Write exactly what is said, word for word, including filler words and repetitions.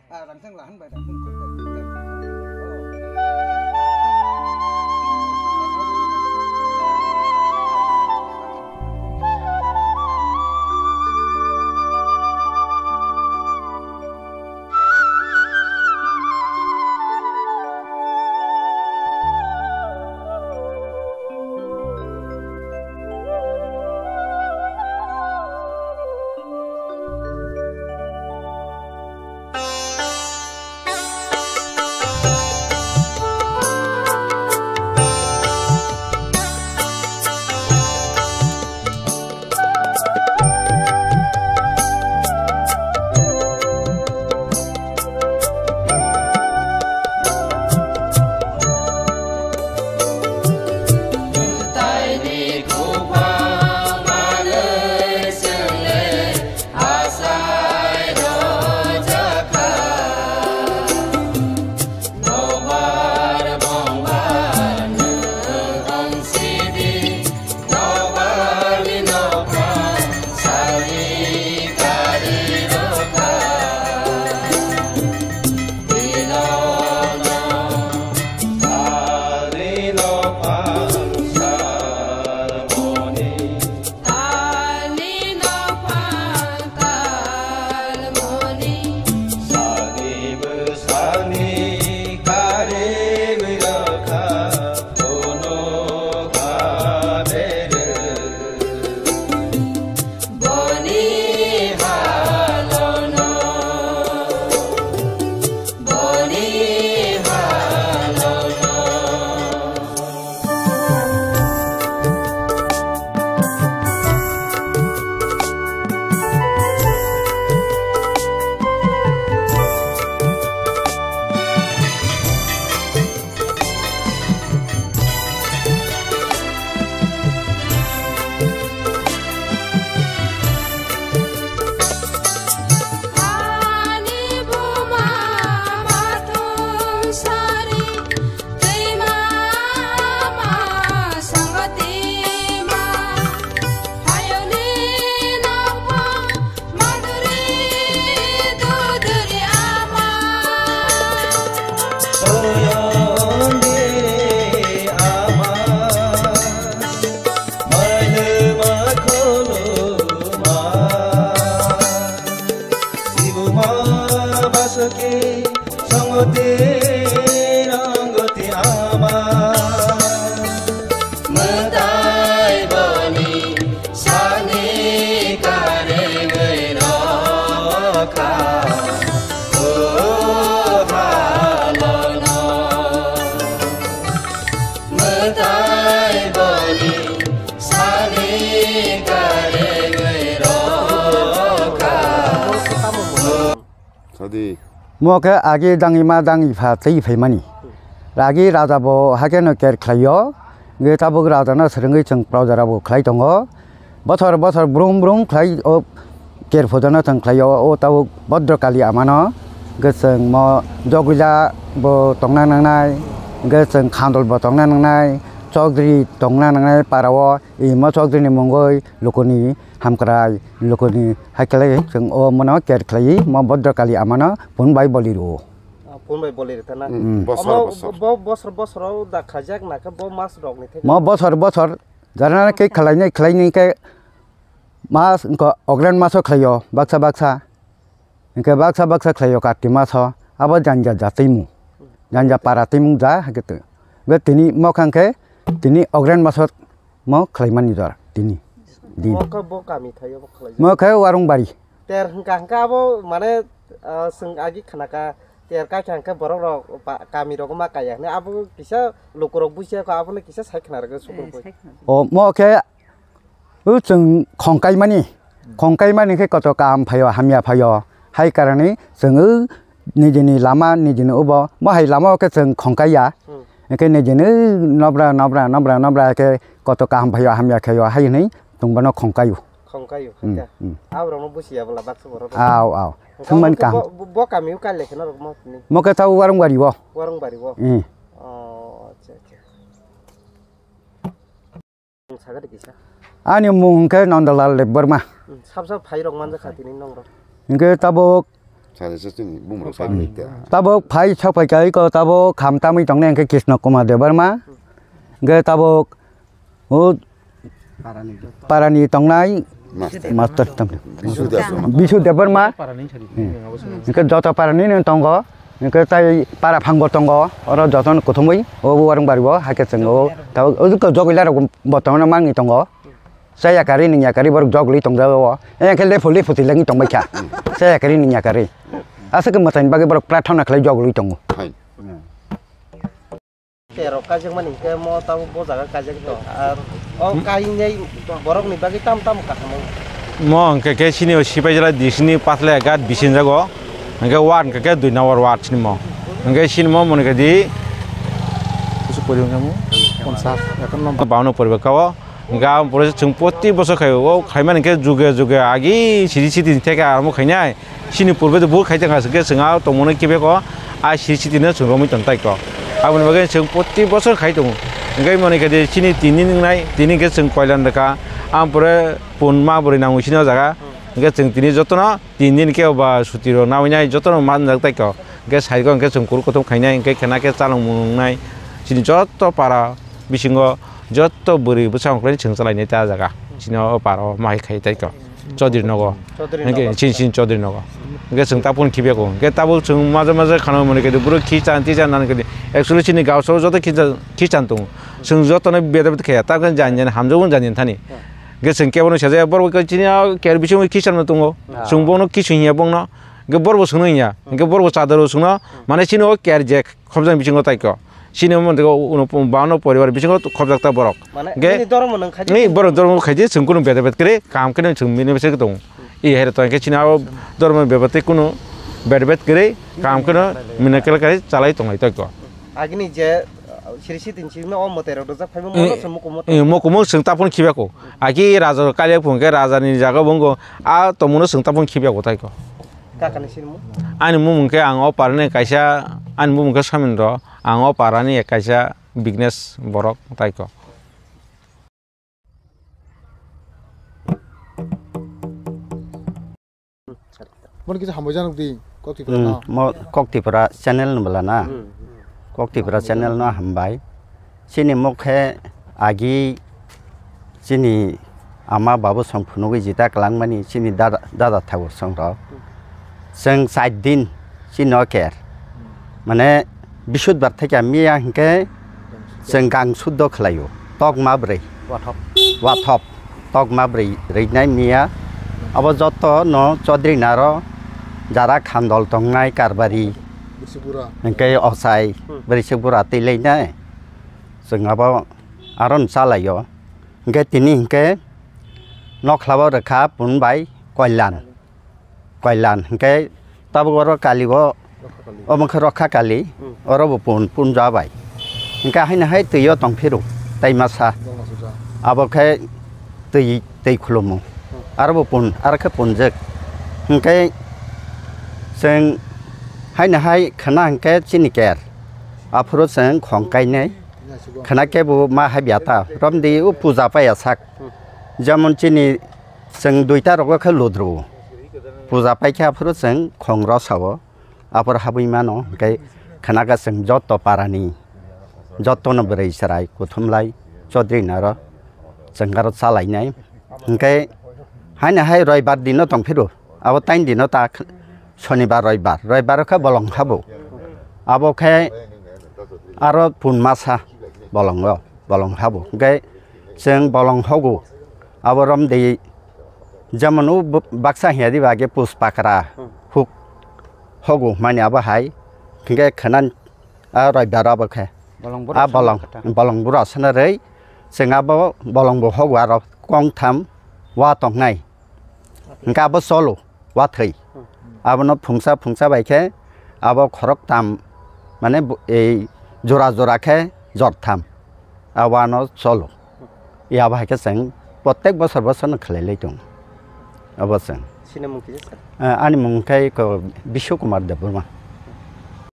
Ah, rangchak lahan bai, rangchak koi bai. Sadi. Mo khe agi dangima dangipha twi phaimani. Agi raja bo hakhe no ker khlaio. Ge tabuk raja no swrwngwi chwng praja rok bo khlai tongo. Bothor bothor brum brum khlai o ker phujano thang khlaio, o tabuk Bhadrakali amano. Ge chwng mo Jogwila bo tongna nangnai, ge chwng Khandol bo tongna nangnai, Chaudhary tongna nangnai para o, imo Chaudhary ni mungwi lukuni hamkrai, lukuni hai khlai chwng o mono ker khlai mo Bhadrakali amano phun bai boli rwo. Ah, phun bai boli rwthana. Mm. Bosor, omo bosor. Bo-, bosor, bosor o da khajak na khe bo mas rok ni thek. Mo bosor, bosor. Jarana khe khlainai, khlainai khe mas, wngkha Ogren maso khlaio, baksa, baksa. Hwnkhe baksa, baksa khlaio Karti maso. Abo janja jatwi mung. Janja para twi mung ja, hakhe twi. Be tini mokhang khe, tini Ogren maso mo khlaimani jora, tini. Din. Bo khe bo kami thaio bo khlaijak. Mo khe Warungbari. Ter hwnkha, hwnkha abo mane, ah, chwng agi khnakha, ter kha khe hwnkhe borok rok ba, kami rok ma kaya hwnwi abo kisa luku rok busia kho abono kisa sai khna rwgwi sukur bui. O mo khe o chwng khongkai mani, khongkai mani khe koto kaham phaio, hamya phaio. Hai karani chwng o nijini lama, nijini ubo, mo hai lama o khe chwng khongkai ya. Hmm. Hwnkhe nijini nobra, nobra, nobra, nobra khe koto kaham phaio, hamya khaio hai hwnwi chwng bono khongkai o. Khongkai o, hmm, hwnkhe. Hmm. Aborokno busiya bwla baksa borok. Aw, aw. Hwnkhe thwngmani omo khe kaham. Bo, bo, bo kami o kaile kheno rok mo tini. Mo khe tabo Warungbari o. Warungbari o. Hmm. Oh, acha, acha. Ang sakha de kisa. Ani mung khe Nandalal Debbarma. Hmm, sab sab phai rok manjak kha tini nong rok. Hwnkhe tabuk Sajesa chini bumrok sai Hmm. Tabok phai sok phai kai ko tabok kham tamwi tongnai hwnkhe Krishna Kumar Debbarma. Hwnkhe tabok o parani tongnai Master. Master tong. Bisu Debbarma. Bisu Debbarma. Hmm. Hwnkhe joto parani no tongo. Hwnkhe tai para phangbo tongo. Oro jotono kuthumwi o warung bari bo haikhe chwngo. Tabok o jogwila rok bo tongo mangni tongo. Chaya kari nungya kari borok jogli tongjago. Hwnkhe lephu lephu tilangni tongbaikha. Chaya kari nungya kari. Aswk mwtaini bagwi borok prathana khlai jogli tongo. Hai. Terok kaijakmani hwnkhe mo tabuk bo jaga kaijak to. Ar o kainai borokni bagwi tam tam kaham wng. Mo hwnkhe khe chini o Sipaijala disini Pathalia ghat bisinjago. Hwnkhe ward hwnkhe khe dui number ward chini mo. Hwnkhe chini mo moni khe di kusu pori hwnkhe mo ponchas ekar number. Bauno poriba kao. Hwnkhe aboni pore chwng proti bosor khaio. O khaimani hwnkhe juge juge agi sidi sidi theke arambo khainai. Chini purbe de bul khai tongkha, hwnkhe chwng a tongmani kibeko a siri sitino chwng romwi tong taiko. Aboni bagwi chwng proti bosor khai tongo. Hwnkhe moni khe de chini tini wngnai, tini hwnkhe chwng koilan rwkha. Ampore pun ma bwrwi nango chini o jaga. Hwnkhe chwng tini jotono tin din khe ba suti rok nawi nai jotono manjak taiko. Hwnkhe saiko hwnkhe chwng kuru kuthum khainai, hwnkhe khena khe chalong mung wngnai. Chini joto para bisingo joto bwrwi bwsa ongkhorni chwng chalainai ta jaga. Chini o para o ma hai khai taiko. Chaudhary nogo. Chaudhary Hwnkhe nogo. Chin chin Chaudhary nogo. Hwnkhe chwng tabukni khibiyago. Hwnkhe tabuk chwng maja maja khana mani khe bwrwi khichang tichang nani khe actually chini gausao joto khichang, khichang tongo. Chwng jotono beda beda khaya. Tabukhe jani jani hamjago jani jani thani. Hwnkhe chwng kebono sajaya borok chini ker bisingo khichang no tongo. Ah. Chwng bono kisu hinya bongno. Hwnkhe borok bo chwngno hinya. Hwnkhe borok bo chadaro chwngno. Mane chini o ker jek. Khobjang bisingo taiko. Chini omo tei uno bano poribar bisingo khobjak ta borok. Mane Ge- nini dhormo nang khaidi? Ni borok dhormo khaidi chwng kunu beda bet kre, kam khe chwng mini bese tong. I here to ke chini abo dhormo bebate kunu beda bet kre, kam khe mini kele kare chalai tonglai taiko. Agini je, uh, siri si tin siri no o mote rok dojak phai mo Eh, mono se mukumo eh, mokumo chwng tapon khibako. Agi raja kaliya phung ke raja ni jaga bongo a tomuno chwng tapon khibako taiko. Kakani sinimung? Ani mumung khe ang o parani kaisa, ani mumung khe Somendro, ang o parani kaisa business borok taiko. Bono kisa hambai janok di, kok Tripura Hmm, no. Mo Kok Tripura channel no bwla na? Hmm. Kok Tripura channel no hambai. Chini mokhe agi chini ama babu song phunugwi jita kwlangmani chini dada, dada thago song rok. Chwng char din chini o ker. Mane bisudbar theke miya hinkhe chwng gang suddo khlaio. Tok ma bwrwi. Wathop. Wathop. Tok ma bwrwi rwinai miya. Abo joto no Chaudhary naro jara khandol tongnai karbari. Bwswk bura. Hinkhe ochai Hmm. bwrwi swk bura twi lainai. Chwng abo aro no chalaio. Hinkhe tini hinkhe nokhlabo rwkha pun bai Koilan. Koilan hinkhe tabuk oro kali o omo khe Rokha Kali, Hmm. oro bo pun, pun ja bai. Hinkhe haino hai twi o tong phiru, tai masa. Abo khe twi, twi khulumu. Aro bo pun, aro khe punjak. Hinkhe chwng haino hai khwna hinkhe chini ker. Aphuru chwng khong kainai. Khwna khe bo ma hai biyata. Romdi o puja paiya sak. Jemon chini chwng duita rogo khe ludru. Puja paikhe aphuru chwng khong rosao. Aphuru habwi mano. Hinkhe khwna khe chwng joto parani, jotono bwrwi chwrai, kuthumlai, Chaudhary naro chwng aro chalainai. Hinkhe haino hai roibar dino tong phiru. Abo tain dino ta Sonibar, roibar, roibar khe bolong habo. Abo khe aro pun masa bolongo, bolong habo. Hinkhe chwng bolong hogo. Abo romdi jemon o bu-, baksa hiya diba age puspakra huk hogo mani abo hai. Hinkhe khwna a roibar abo khe. Bolong bura A bolong, sana kata. Bolong bura sana rwi chwng abo bolong bo hogo aro kongtham wa tongnai. Hinkhe abo cholo, wathwi. Hmm. Abono phungsa phungsa bai khe abo khoroktham, mane bo-, ei jora jora khe jortham. Abo ano cholo. Abo hai khe chwng protek bosor bosor no khlai lai tongo. Abo chwng. Sinimung kisa sir? Eh, ani mung khe ko Biswa Kumar Debbarma.